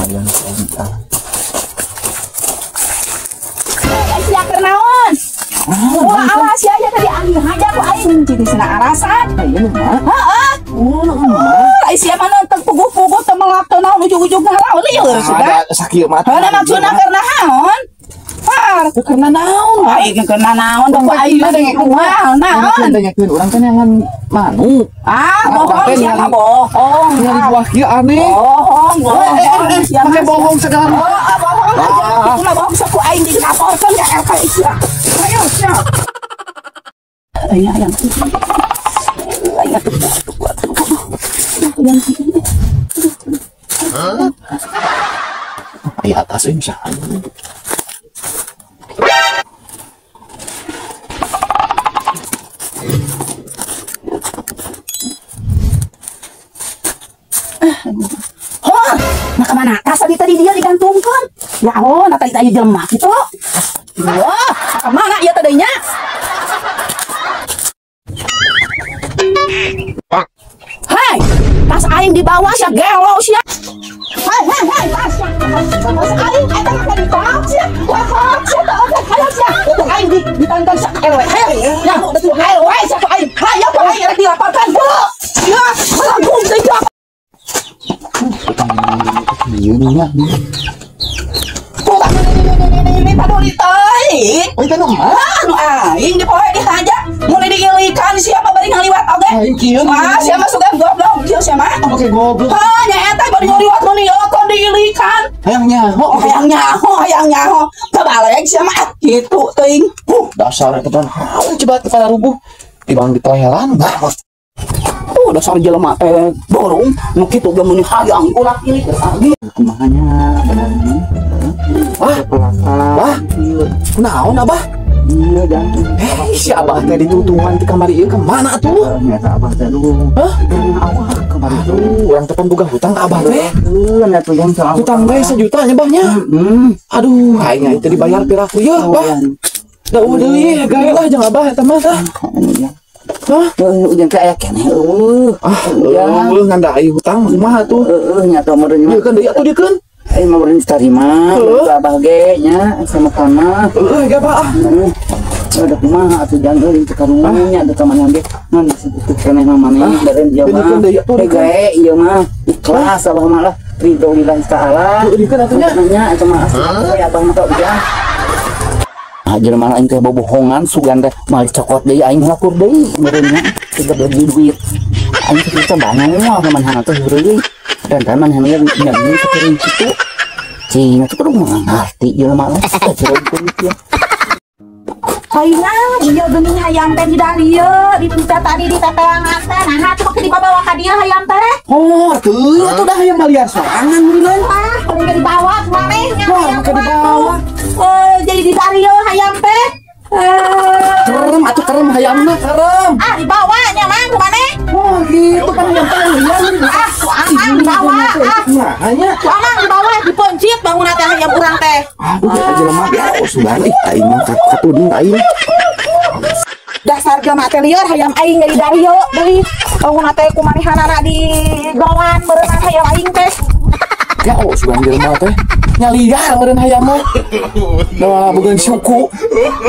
Lumayan ah. Sia keur naon? Ulah awas sia ya tadi ambil aja ku aing jadi sina alasan. Heeh. Oh, sia mah teu puguh-puguh teu melak teu naon ujug-ujug ngalawan lieur sudah. Sakieu mah. Heuh maksudna keur naon? Par, keur naon? Aing keur naon ku aing mah kumaha naon? Dengekeun urang teh neangan manuk. Ah, bohong sia mah bohong. Ningali buah kieu aneh. Bohong, bohong. Sia make bohong segala. Oh, bohong. Itu mah bohong sok ku aing dilaporkeun ka RT sia. Ayo sia. Ayo ayam. Ayo tuh. Ayo atas ini siapa? Hor, nah kemana? Tas tadi dia digantungkan. Ya oh, nah tadi tadi jelema gitu. Wah, kemana ya tadinya? Hai, tas aing di bawah sia gelo sia. Hai, hai, hai, tas. Tas aing eta mah ditolak sia. Wah, sia teh oke hayang sia. Itu aing ditantang sia RW. Hayang. Ya, betul RW sia ku aing. Hayang ku aing rek dilaporkan. Ya, melanggung teh. Aing dipoe dihaja mulai diilikan siapa bari ngaliwat oge. Ah siapa sugan goblok kieu sia mah. Oke goblok. Heuh nya eta bari ngaliwat mun diilokon diilikan. Hayang nyaho, hayang nyaho, hayang nyaho. Tabalek sia mah kitu teuing. Dasar eta teh haung cebat kepala rubuh. Tibang ditohelan banget. Dasar jelema teh borong nu kitu ge meuni hayang ulah ilik lagi. Kumaha nya bener. Wah, wah, kunaon abah? Iya jangan. Eh, si abah teh ditutungan di kamar ieu kemana tuh? Nyata abah teh lu. Hah? Awah kamar itu. Urang teh pan boga hutang ka abah teh. Heuh, atuh jang hutang teh sejuta nya bah nya. Aduh, aing teh dibayar piraku yeuh, bah. Da eueuh deui gawe lah jeung abah eta mah tah. Hah? Ujang teh aya keneh eueuh. Ah, eueuh ngan da ai hutang kumaha tuh? Heueuh nya atuh meureun. Ieu kan deui atuh dieu keun. Aing mah meureun tarima, abah ge nya sama-sama. Heueuh ge abah ah. Ada kumaha atuh jang euy teu karunya da ka mana ge. Ngan teu keneh mah maneh beureun ieu mah. Gae ieu mah ikhlas abah mah lah. Ridho lillahi ta'ala. Heueuh dikeun atuh nya. Nya eta mah asli abah mah ujang. Jelema aing teh bobohongan sugan teh mal dicokot deui aing lakur deui meureun nya teu beli duit. Aing teh teu bangun mah manehna teh heureuy. Dan teh manehna nya seukeun kitu. Cing atuh kudu ngarti jelema mah teh kieu. Hayang ieu geuning hayam teh di dieu di tadi di teteangan teh naha atuh make dibawa ka dieu hayam teh. Oh, teu atuh dah hayam liar sorangan meureun. Ah, kudu dibawa kumaneh nya hayam make dibawa. Oh, jadi di dieu hayam teh. Kerem atuh kerem hayamna kerem. Ah, dibawa nya mang kumaneh. Oh, gitu kan hayam teh liar. Ah, ku amang dibawa. Ah, nah nya. Ku amang dibawa dipencit bangunna teh hayam urang teh. Aduh, eta jelema ya sugan ih aing mah katuding aing. Dasar jelema teh lieur hayam aing jadi dieu deui. Bangunna teh kumanehanana di gawan meureunna hayam aing teh. Ya oh sugan jelema teh nya liar meureun hayam mah. Da boga suku.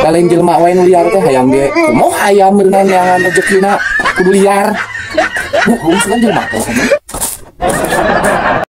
Da lain jelema wae nu liar teh hayam ge. Kumaha hayam meureun neangan rezekina kudu liar. Buh, sugan jelema teh.